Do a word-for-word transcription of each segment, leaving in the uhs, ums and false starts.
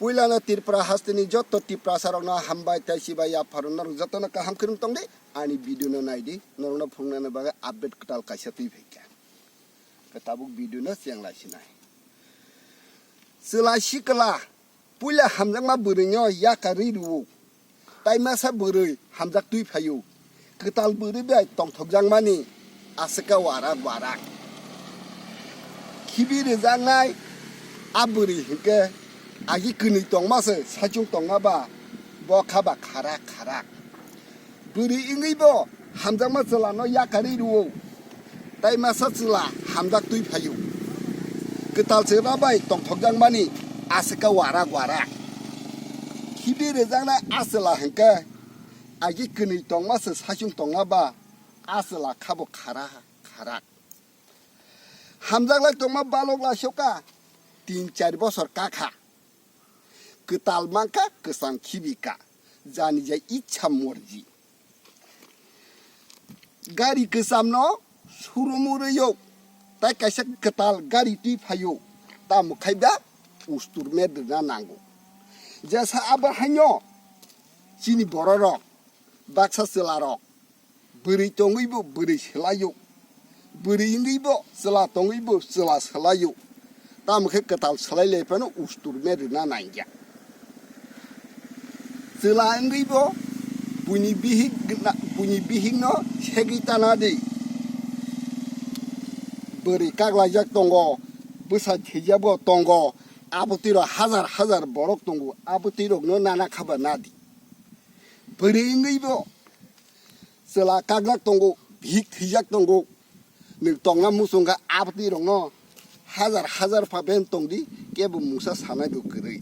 Puilano Tripura hasteni joto Tiprasa rokno hambai tei chibai yapharo norok jotono kaham khe tongdi, ani video no naidi, norokno phunuknani bagwi update kwtal kaisa twi phaikha. Khe tabuk video no chenglai sinai. Chwla sikla puila hamjakma bwrwino yakarwi rwo. Tai masa bwrwi hamjak twi phaio. Kwtal bwrwi bai tongthokjakmani aswk khe warak warak. Khibi rwjaknai a bwrwi hinkhe agi kwnwi tongma se saichung tongma ba bo kha ba kharak kharak. Bwrwi wngwi bo hamjakma chwlano yakarwi rwo. Tai masa chwla hamjak twi phaio. Kwtal chwla bai tongthokjakmani aswk khe warak warak. Khibi rwjaknai a chwla hinkhe agi kwnwi tongma se saichung tongma ba a chwla kha bo khara kharak. Hamjaklai tongma balok laisokha tin char bosor kakha. Kwtal mankha kwcham khibika. Jani jai ichha morji. Gari kwchamno surumu rwio. Tai kaisa kwtal gari twi phaio. Tamo khaida ustur med rwna nango. Jesa abo haino chini bororok baksa chwlarok. Bwrwi tongwi bo bwrwi swlaio. Bwrwi wngwi bo chwla tongwi bo chwla swlaio. Tamo khe kwtal swlai lai phano ustur me rwna nangya. Chwla wngwi bo buini bihik na, buini bihikno segwi tana di. Bwrwi kaklaijak tongo, bwsa thwijak bo tongo, abo twi rok hazar hazar borok tongo, abo twi rokno nana khaba nadi. Bwrwi wngwi bo chwla kakjak tongo, bihik thwijak tongo. Nwng tongna muchung kha abtwi rokno hazar hazar pha ben tongdi, kebo mungsa sanai bo kwrwi.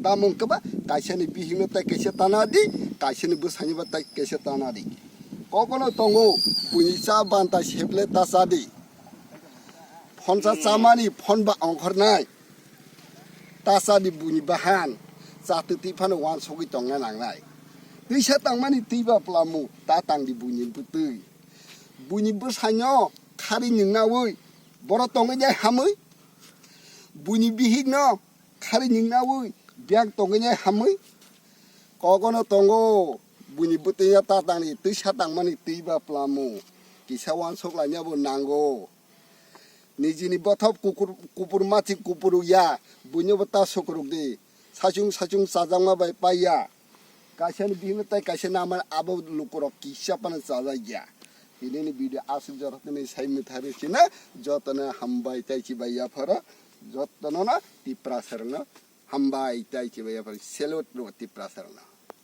Tamo wngkhe ba kaisani bihikno tai kaisa tana di, kaisani bwsani bo tai kaisa tana di. Kokono tongo, buini cha banta seple ta cha di. Phonsa chamani phon ba ongkhornai. Ta cha di buini bahan, chatwi twi phano uansugwi tongna nangnai. Twisa tangmani twi ba plamung, ta tang di buini bwtwi. Buini bwsaino khari ningnaui, boro tongwi nai hamwi. Buini bihikno khari ningnaui, biyang tongwi nai hamwi. Kokono tongo, buini bwtwino ta tang di, twisa tangmani twi ba plamung. Kisa uansuk laina bo nango. Nijini bothop kukur, kupur machi kupuru ya, buino bo ta sukuruk di. Sachung sachung chajakma bai paiya. Kaisani bihikno tai kaisa namani abo lukurok kisa phano chajak ya. Tinini video aswk jorok tini sai mwthari sina jotono hambai tai chibai yapharo jotono na Tiprasa rokno hambai tai chibai yapharo salute rw Tiprasa rokno.